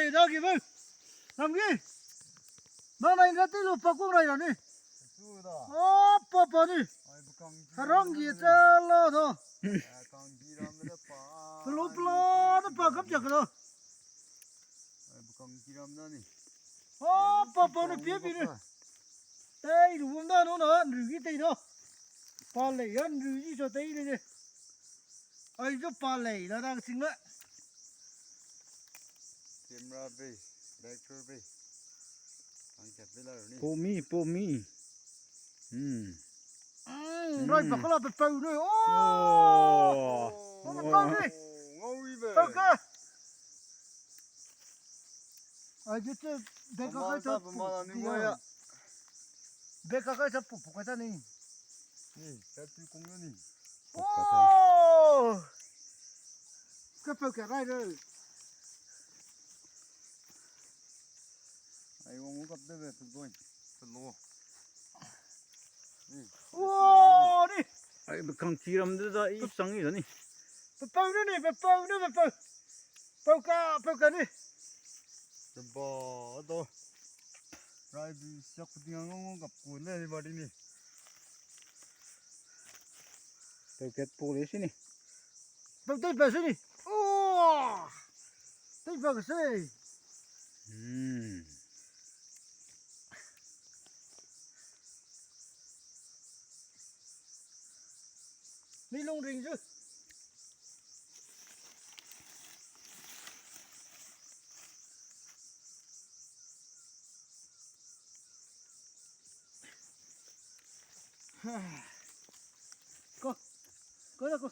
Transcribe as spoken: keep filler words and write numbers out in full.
Dagi bang. Namgi. Nang nai nati lu pakung rai rani. Oh, papa ni. Harang gi cha la do. Pelo pelo na pa kap jak do. Oh, papa ni pia pi ni. Tai lu bum da no na nru gi tai do. Pa lei ya nru gi so tai ni de. Ai jo pa lei la da sing la. Camera be, director be. Ang kat be la ni. Pomi, pomi. Hmm. Mm, rai pakala pe pau ni. Oh. Oh. Pau ni. Ngau wi be. Pau ka. Ai, je te, beka kai ta pu, pumala ni pu, mo ya. Beka kai ta pu, pu kai ta ni. Ni, ka tu kung yo ni. Oh! Ka pau ka rai re. Ai, wang kap de be, tu boy. Tu lo. Ni. Oh, ni. Ai, bekang tiram de da, i sang i da ni. Pe pau ni, pe pau ni, pe pau. Pau ka, pau ka ni. Taba do. Rai bi siak pati ngang ngong kap ku le ni ba di ni. Pau kat pu le sini. Pau tai pa sini. Oh! Tai pa ka se. Hmm. Ni lung ring ju. Ko, ko da ko.